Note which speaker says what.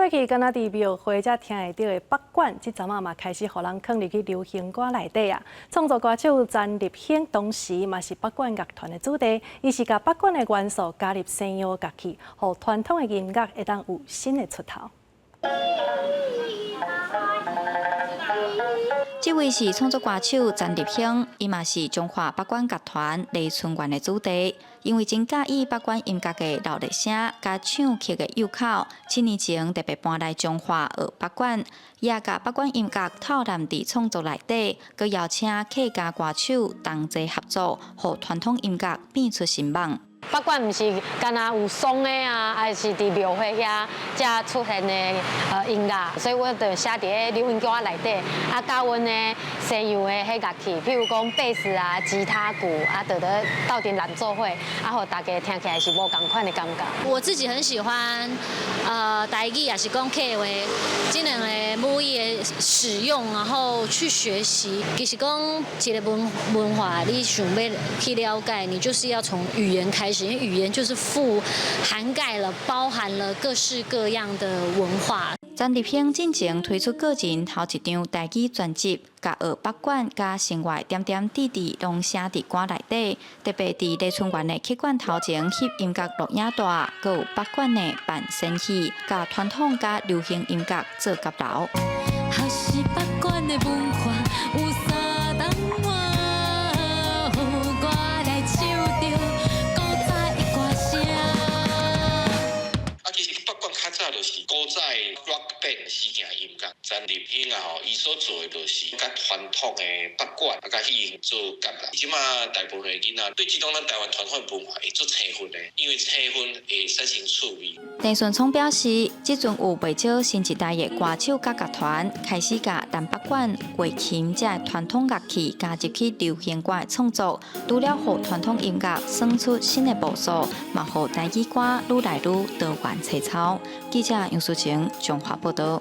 Speaker 1: 過去敢若佇廟會才聽會著的北管，這陣仔嘛開始予人囥入去流行歌內底啊。創作歌手詹立興同時嘛是北管樂團的主題，伊是共北管的元素加入西洋樂器，予傳統的音樂會當有新的出頭。
Speaker 2: 這位是創作歌手詹立興，伊嘛是彰化北管樂團麗春園的主題。因為真佮意北管音樂的熱鬧聲，佮唱曲的誘口，7年前特別搬來彰化學北管，也共北管音樂透納佇創作內底，閣邀請客家歌手同齊合作，予傳統音樂變出新夢。
Speaker 3: 北管毋是干焦有喪的啊，抑是佇廟會遐才出現的音樂，所以我就寫佇咧流行歌內底，啊，佮阮的西洋的彼樂器，譬如講貝斯啊、吉他、鼓啊，就咧鬥陣攬做伙，啊，予大家聽起來是無仝款的感覺。
Speaker 4: 我自己很喜歡，台語抑是講客話，這兩个母語的使用，然後去學習。其實講一个文化，你想欲去了解，你就是要從語言開始。因為語言就是富涵蓋了、包含了各式各樣的文化。
Speaker 2: 詹立興進前推出個人頭一張台語專輯，共學北管佮生活點點滴滴攏寫佇歌內底。特別佇麗春園的曲管頭前翕音樂錄影帶，閣有北管的扮仙戲，共傳統佮流行音樂做結流。
Speaker 5: 學習北管的文化有三冬暖，予我來唱著古早的歌聲。
Speaker 6: 啊，其實北管較早就是古早 rock band 時期的音樂，詹立興啊吼，伊所做的就是較傳統的北管，啊，共彼種做結啦。這馬大部分的囡仔對這種咱台灣傳統文化會足青分的，因為青分會產生趣味。
Speaker 2: 鄭順聰表示，這陣有袂少新一代的歌手佮樂團開始共南北管、月琴這傳統樂器加入去流行歌的創作，除了予傳統音樂耍出新的步數，嘛予台語歌愈來愈多元齊操。記者楊淑晴彰化報道。